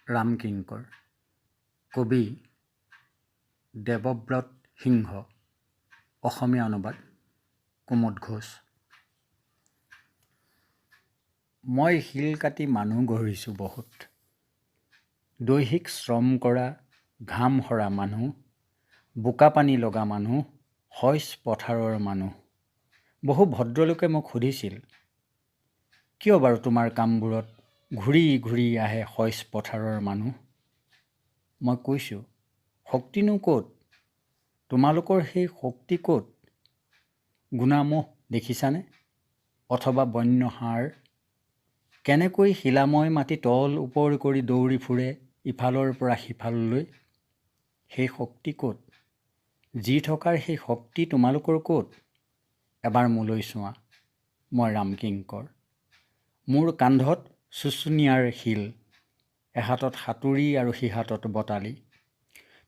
ৰামকিংকৰ। কবি দেৱব্ৰত সিংহ। অসমীয়া অনুবাদ কুমুদ ঘোষ। মই শিল কাটি মানুহ গঢ়িছোঁ বহুত। দৈহিক শ্ৰম কৰা, ঘাম সৰা মানুহ, বোকা পানী লগা মানুহ, শইচ পথাৰৰ মানুহ। বহু ভদ্ৰলোকে মোক সুধিছিল, কিয় বাৰু তোমাৰ কামবোৰত ঘূৰি ঘূৰি আহে শইচ পথাৰৰ মানুহ? মই কৈছোঁ, শক্তিনো ক'ত? তোমালোকৰ সেই শক্তি ক'ত? গুণামোহ দেখিছানে? অথবা বন্য ষাঁড়? কেনেকৈ শিলাময় মাটি তল ওপৰ কৰি দৌৰি ফুৰে ইফালৰ পৰা সিফাললৈ? সেই শক্তি ক'ত? জী থকাৰ সেই শক্তি তোমালোকৰ ক'ত? এবাৰ মোলৈ চোৱাঁ, মই ৰামকিংকৰ। মোৰ কান্ধত চুচুনিয়াৰ শিল, এহাতত হাতুৰী আৰু সিহাতত বটালি।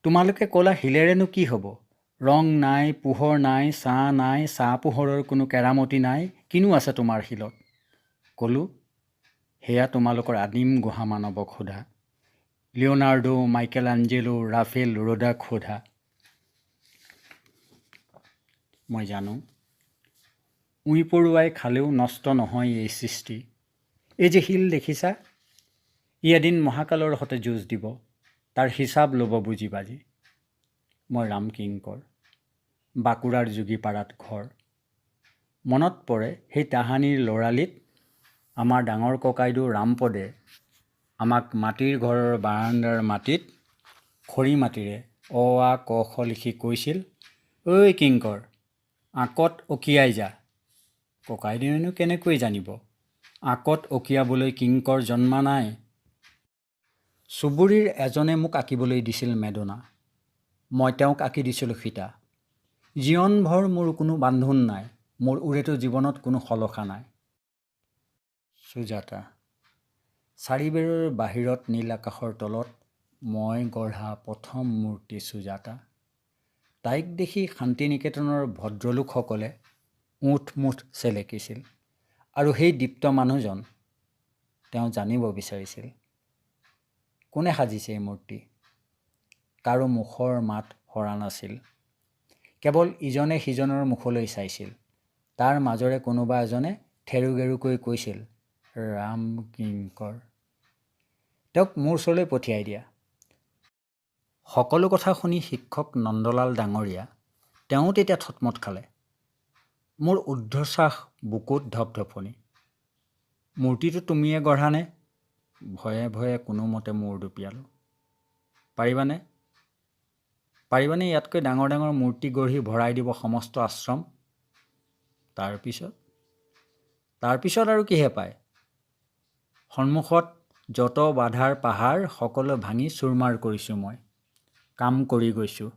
তোমালোকে ক'লা শিলেৰেনো কি হ'ব? ৰং নাই, পোহৰ নাই, ছাঁ নাই, ছাঁ পোহৰৰ কোনো কেৰামতি নাই, কিনো আছে তোমাৰ শিলত? ক'লোঁ, সেয়া তোমালোকৰ আদিম গুহা মানৱক সোধা। লিঅ'নাৰ্ডো, মাইকেল এঞ্জেলো, ৰাফেল ৰোডাক সোধা। মই জানো, উঁই পৰুৱাই খালেও নষ্ট নহয় এই সৃষ্টি। এই যে শিল দেখিছা, ই এদিন মহাকালৰ সতে যুঁজ দিব, তাৰ হিচাপ ল'ব বুজি বাজি। মই ৰামকিংকৰ, বাঁকুৰাৰ যোগীপাৰাত ঘৰ। মনত পৰে সেই তাহানিৰ ল'ৰালিত আমাৰ ডাঙৰ ককাইদেউ ৰামপদে আমাক মাটিৰ ঘৰৰ বাৰাণ্ডাৰ মাটিত খৰি মাটিৰে অ আ ক খ লিখি কৈছিল, ঐ কিংকৰ, আঁকত অঁকিয়াই যা। ককাইদেৱেনো কেনেকৈ জানিব আঁকত অঁকিয়াবলৈ কিংকৰ জন্মা নাই। চুবুৰীৰ এজনে মোক আঁকিবলৈ দিছিল মেডোনা, মই তেওঁক আঁকি দিছিলোঁ সীতা। জীৱনভৰ মোৰ কোনো বান্ধোন নাই, মোৰ ওৰেটো জীৱনত কোনো শলখা নাই। সুজাতা। চাৰিবেৰৰ বাহিৰত নীল আকাশৰ তলত মই গঢ়া প্ৰথম মূৰ্তি সুজাতা। তাইক দেখি শান্তিনিকেতনৰ ভদ্ৰলোকসকলে ওঁঠ-মুঠ চেলেকিছিল। আৰু সেই দীপ্ত মানুহজন, তেওঁ জানিব বিচাৰিছিল, কোনে সাজিছে এই মূৰ্তি? কাৰো মুখৰ মাত সৰা নাছিল। কেৱল ইজনে সিজনৰ মুখলৈ চাইছিল। তাৰ মাজৰে কোনোবা এজনে থেৰোগেৰোকৈ কৈছিল, ৰামকিংকৰ। তেওঁক মোৰ ওচৰলৈ পঠিয়াই দিয়া। সকলো কথা শুনি শিক্ষক নন্দলাল ডাঙৰীয়া, তেওঁ তেতিয়া থতমত খালে। মোৰ ঊৰ্ধ্বশ্বাস, বুকুত ধপধপনি। মূৰ্তিটো তুমিয়ে গঢ়ানে? ভয়ে ভয়ে কোনোমতে মূৰ দুপিয়ালোঁ। পাৰিবানে? পাৰিবানে ইয়াতকৈ ডাঙৰ ডাঙৰ মূৰ্তি গঢ়ি ভৰাই দিব সমস্ত আশ্ৰম? তাৰপিছত? তাৰপিছত আৰু কিহে পায়? সন্মুখত যত বাধাৰ পাহাৰ সকলো ভাঙি চূৰমাৰ কৰিছোঁ মই। কাম কৰি গৈছোঁ।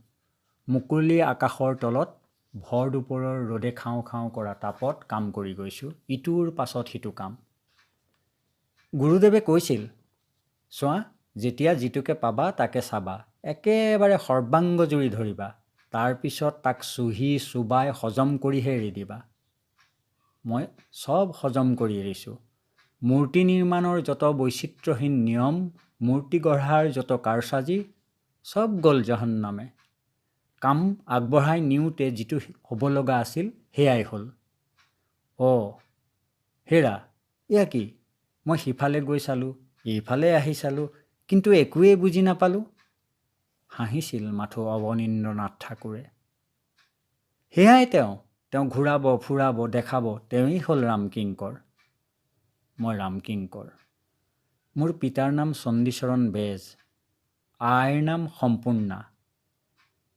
মুকলি আকাশৰ তলত ভৰ দুপৰৰ ৰ'দে খাওঁ খাওঁ কৰা তাপত কাম কৰি গৈছোঁ, ইটোৰ পাছত সিটো কাম। গুৰুদেৱে কৈছিল, চোৱা, যেতিয়া যিটোকে পাবা তাকে চাবা, একেবাৰে সৰ্বাংগ জুৰি ধৰিবা, তাৰপিছত তাক চুহি চোবাই হজম কৰিহে এৰি দিবা। মই চব হজম কৰি এৰিছোঁ। মূৰ্তি নিৰ্মাণৰ যত বৈচিত্ৰ্যহীন নিয়ম, মূৰ্তি গঢ়াৰ যত কাৰচাজি, চব গ'ল জহন্নামে। কাম আগবঢ়াই নিওঁতে যিটো হ'ব লগা আছিল সেয়াই হ'ল। অ' হেৰা, এয়া কি? মই সিফালে গৈ চালোঁ, এইফালে আহি চালোঁ, কিন্তু একোৱেই বুজি নাপালোঁ। হাঁহিছিল মাথো অৱনীন্দ্ৰনাথ ঠাকুৰে। সেয়াই তেওঁ, তেওঁ ঘূৰাব, ফুৰাব, দেখাব, তেওঁৱেই হ'ল ৰামকিংকৰ। মই ৰামকিংকৰ। মোৰ পিতাৰ নাম চণ্ডীচৰণ বেজ, আইৰ নাম সম্পূৰ্ণা।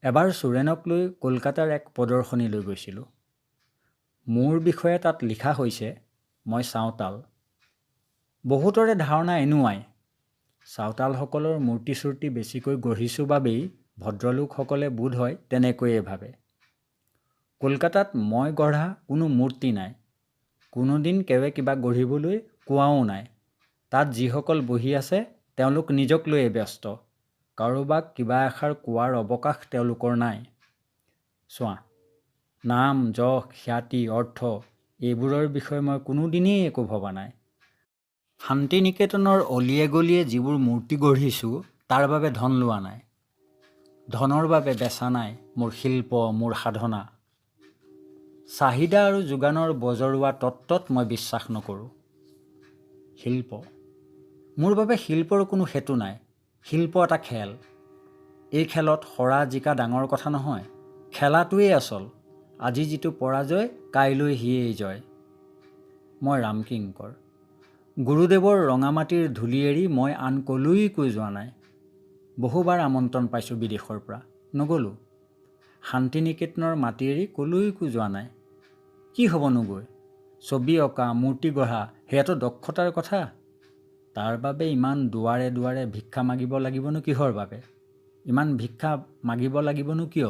এবাৰ চুৰেনক লৈ কলকাতাৰ এক প্ৰদৰ্শনীলৈ গৈছিলোঁ। মোৰ বিষয়ে তাত লিখা হৈছে, মই চাওতাল। বহুতৰে ধাৰণা এনুৱাই, চাওতালসকলৰ মূৰ্তি-চূৰ্তি বেছিকৈ গঢ়িছোঁ বাবেই ভদ্ৰলোকসকলে বোধহয় তেনেকৈয়ে ভাবে। কলকাতাত মই গঢ়া কোনো মূৰ্তি নাই, কোনোদিন কেৱে কিবা গঢ়িবলৈ কোৱাও নাই। তাত যিসকল বহি আছে তেওঁলোক নিজক লৈয়ে ব্যস্ত, কাৰোবাক কিবা এষাৰ কোৱাৰ অৱকাশ তেওঁলোকৰ নাই। চোৱা, নাম, যশ, খ্যাতি, অৰ্থ এইবোৰৰ বিষয়ে মই কোনোদিনেই একো ভবা নাই। শান্তি নিকেতনৰ অলিয়ে গলিয়ে যিবোৰ মূৰ্তি গঢ়িছোঁ তাৰ বাবে ধন লোৱা নাই। ধনৰ বাবে বেচা নাই মোৰ শিল্প, মোৰ সাধনা। চাহিদা আৰু যোগানৰ বজৰুৱা তত্ত্বত মই বিশ্বাস নকৰোঁ। শিল্প, মোৰ বাবে শিল্পৰ কোনো সেতু নাই। শিল্প এটা খেল। এই খেলত হৰা জিকা ডাঙৰ কথা নহয়, খেলাটোৱেই আচল। আজি যিটো পৰাজয়, কাইলৈ সিয়েই জয়। মই ৰামকিংকৰ। গুৰুদেৱৰ ৰঙামাটিৰ ধূলি এৰি মই আন ক'লৈকো যোৱা নাই। বহুবাৰ আমন্ত্ৰণ পাইছোঁ বিদেশৰ পৰা, নগ'লোঁ। শান্তি নিকেতনৰ মাটি এৰি ক'লৈকো যোৱা নাই। কি হ'বনো গৈ? ছবি অঁকা, মূৰ্তি গঢ়া সেয়াতো দক্ষতাৰ কথা। তাৰ বাবে ইমান দুৱাৰে দুৱাৰে ভিক্ষা মাগিব লাগিবনো কিহৰ বাবে? ইমান ভিক্ষা মাগিব লাগিবনো কিয়?